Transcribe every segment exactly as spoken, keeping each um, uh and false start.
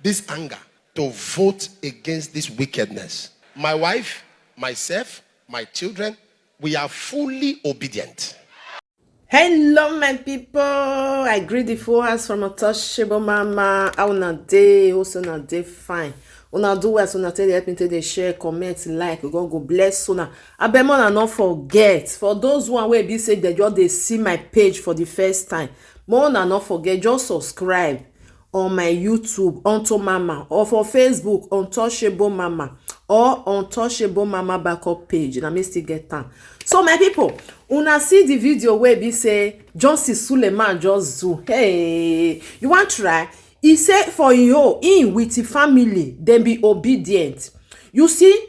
this anger to vote against this wickedness. My wife, myself, my children, we are fully obedient. Hello, my people. I greet the full house from Untouchable Mama. How una dey? Also, una dey fine. Una do well, so una take dey help me take dey share, comment, like. God go bless una. Abeg, una no forget. For those one wey be say they just dey see my page for the first time, make una no forget, just subscribe on my YouTube, Unto Mama, or for Facebook, Untouchable Mama, or Untouchable Mama backup page. Na me still get am. So, my people, una see the video wey be say Johnson Suleiman just do. Hey, you wan try? He say for him own, him with him family, dem be obedient. You see,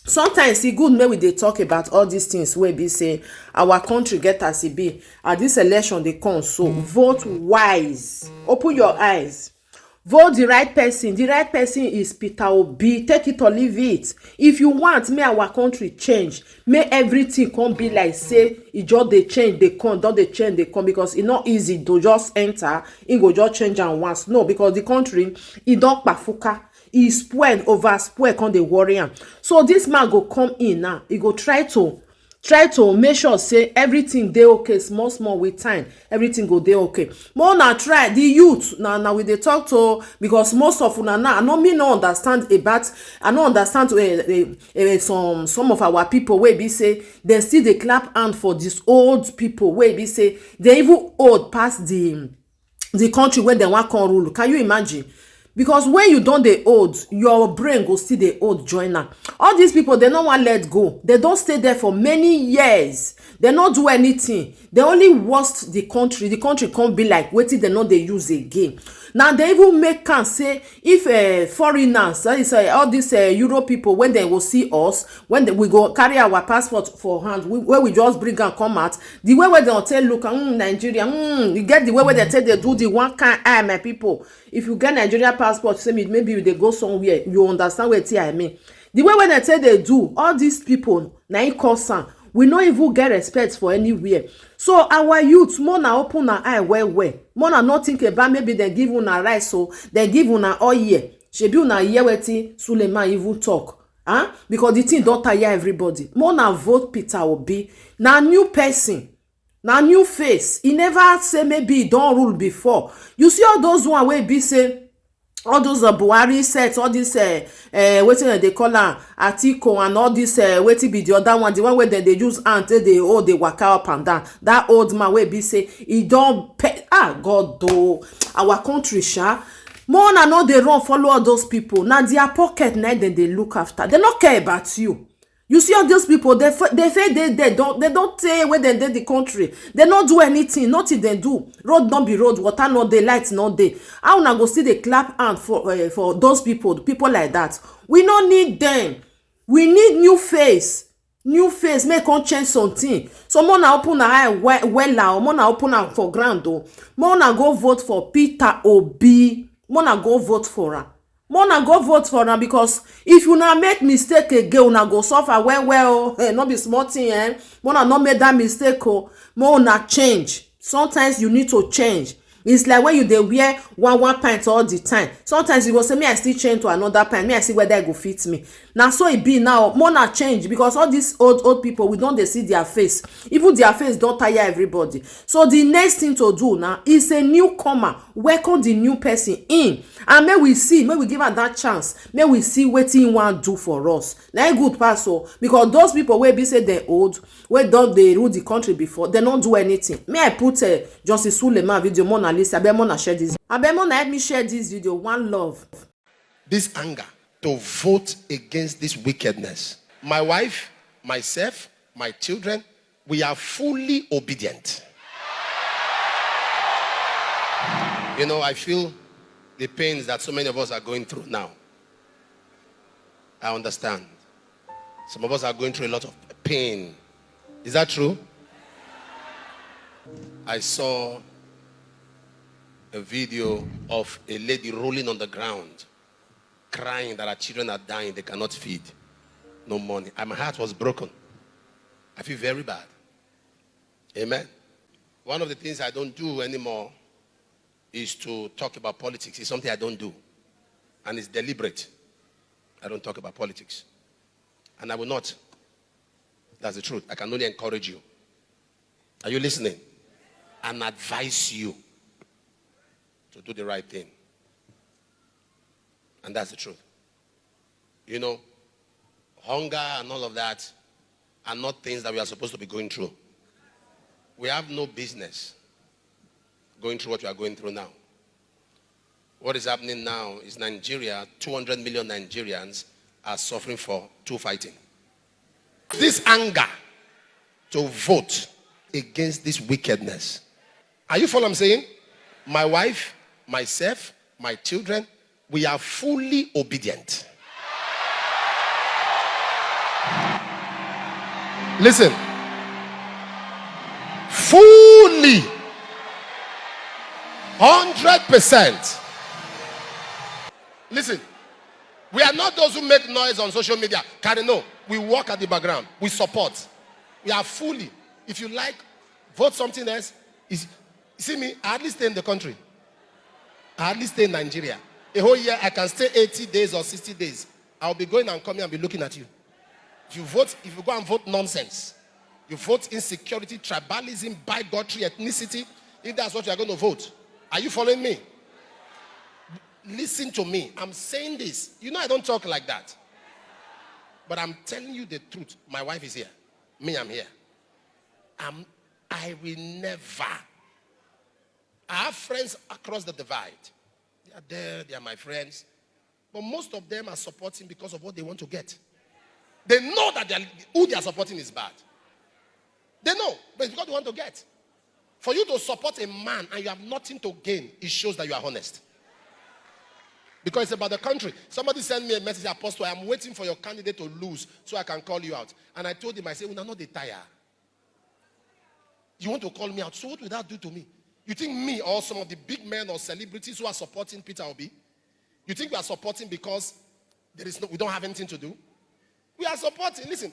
sometimes e good make we dey talk about all these things wey be say our country get as e be. As this election dey come, so vote wise. Open your eyes. Vote the right person. The right person is Peter Obi. Take it or leave it. If you want make our country change, make everything come be like say e just dey change, dey come, don dey change, dey come, because e no easy to just enter, e go just change am once. No, because the country, e don kpafuka, e spoil, over spoil, come dey worry am. So this man go come in now, e go try to, try to make sure say everything dey okay. Small small, with time, everything go dey okay. Make una try, the youth, na, na we dey talk to, because most of una now, I no, me no understand about, I no understand, eh, eh, eh, some, some of our people wey be say dem still dey clap hand for these old people wey be say dem even old pass the, the country wey dem wan come rule. Can you imagine? Because when you don dey old, your brain go still dey old join am. All these people, dem no wan let go. Dem don stay there for many years. Dem no do anything. Dem only worst the country. The country come be like wetin dem no dey use again. Now dem even make am say if, eh, foreigners, that is, eh, all these, eh, Europe people, when dem go see us, when dem, we go carry our passport for hand, we, wey we just bring am come out, the way wey dem take look am, mm, Nigeria, mm, you get the way wey dem take dey do the one kind eye, my people. If you get Nigeria passport, say me, maybe you dey go somewhere, you understand wetin I mean. The way wey dem take dey do, all these people, na im cause am. We no even get respect for anywhere. So our youth, make una open una eye well well. Make una no think about maybe dem give una rice, so dem give una oil. Shebi una hear wetin Suleiman even talk? Huh? Because the thing don tire everybody. Make una vote Peter Obi. Na new person. Na new face. E never say maybe e don rule before. You see all those one wey be say, all those, uh, Buhari set, all this, uh, uh, wetin dem dey call am, Atiku, and all this, uh, wetin be the other one, the one wey dem dey use hand take dey hold, dey waka up and down. That old man wey be say e don pe-, ah, God o, our country sha. Make una no dey run follow all those people. Na their pocket na dem dey look after. Dem no care about you. You see all those people, they fe-, they feel they, they don't, they don't tey wey dem dey the country. They no do anything, nothing dem do. Road no be road, water no dey, light no dey. How una go still dey clap hand for, eh, for those people, people like that? We no need them. We need new face, new face. Make come change something. So make una open una eye we-, wella o. Make una open am for ground o. Make una go vote for Peter Obi. Make una go vote for am. Make una go vote for am, because if una make mistake again, una go suffer well well o. Eh, no be small thing, eh? Make una no make that mistake o. Make una change. Sometimes you need to change. It's like when you dey wear one, one pant all the time. Sometimes you go say, "Me, I still change to another pant. Me, I see whether e go fit me." Na so e be now. Make una change, because all these old, old people, we don dey see their face. Even their face don tire everybody. So the next thing to do now is a newcomer. Welcome the new person in. And make we see, make we give am that chance. Make we see wetin he wan do for us. Na e good pass o, because those people wey be say dem old, wey don dey rule the country before, dem no do anything. Me, I put, eh, Justice Suleiman video, make una listen. Abeg, make una share this. Abeg, make una help me share this video. One love. This anger to vote against this wickedness. My wife, myself, my children, we are fully obedient. You know, I feel the pains that so many of us are going through now. I understand. Some of us are going through a lot of pain. Is that true? I saw a video of a lady rolling on the ground, crying that her children are dying, they cannot feed, no money. And my heart was broken. I feel very bad. Amen. One of the things I don't do anymore is to talk about politics. It's something I don't do. And it's deliberate. I don't talk about politics. And I will not. That's the truth. I can only encourage you. Are you listening? And advise you to do the right thing. And that's the truth. You know, hunger and all of that are not things that we are supposed to be going through. We have no business going through what we are going through now. What is happening now is Nigeria, two hundred million Nigerians are suffering for two fighting. This anger to vote against this wickedness. Are you following what I'm saying? My wife, myself, my children, we are fully obedient. Listen. Fully. Hundred percent. Listen. We are not those who make noise on social media. Carry no. We work at the background. We support. We are fully. If you like, vote something else. Is, see me, I hardly stay in the country. I hardly stay in Nigeria. A whole year, I can stay eighty days or sixty days. I'll be going and coming and be looking at you. If you vote, if you go and vote nonsense, you vote insecurity, tribalism, bigotry, ethnicity, if that's what you are going to vote, are you following me? Listen to me. I'm saying this. You know I don't talk like that. But I'm telling you the truth. My wife is here. Me, I'm here. I'm, I will never. I have friends across the divide. They are there, they are my friends. But most of them are supporting because of what they want to get. They know that they are, who they are supporting is bad. They know, but it's because they want to get. For you to support a man and you have nothing to gain, it shows that you are honest. Because it's about the country. Somebody sent me a message, "Apostle, I am waiting for your candidate to lose so I can call you out." And I told him, I said, "Una no dey tire. You want to call me out? So what will that do to me?" You think me or some of the big men or celebrities who are supporting Peter Obi, you think we are supporting because there is no, we don't have anything to do? We are supporting. Listen,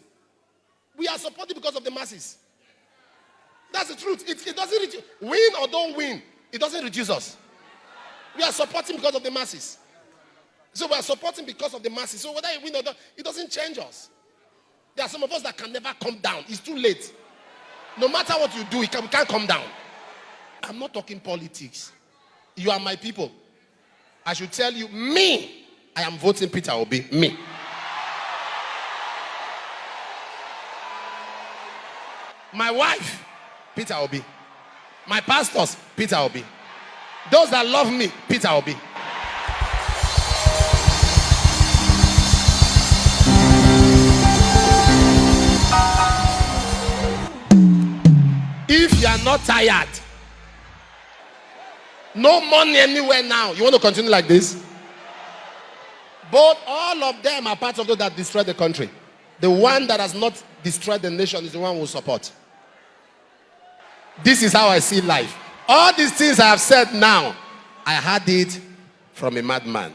we are supporting because of the masses. That's the truth. It, it doesn't reduce. Win or don't win, it doesn't reduce us. We are supporting because of the masses. So we are supporting because of the masses. So whether you win or don't, it doesn't change us. There are some of us that can never come down. It's too late. No matter what you do, it can, we can't come down. I'm not talking politics. You are my people. I should tell you, me, I am voting Peter Obi. Me. My wife, Peter Obi. My pastors, Peter Obi. Those that love me, Peter Obi. If you are not tired, no money anywhere now. You want to continue like this? But all of them are part of those that destroy the country. The one that has not destroyed the nation is the one we support. This is how I see life. All these things I have said now, I had it from a madman.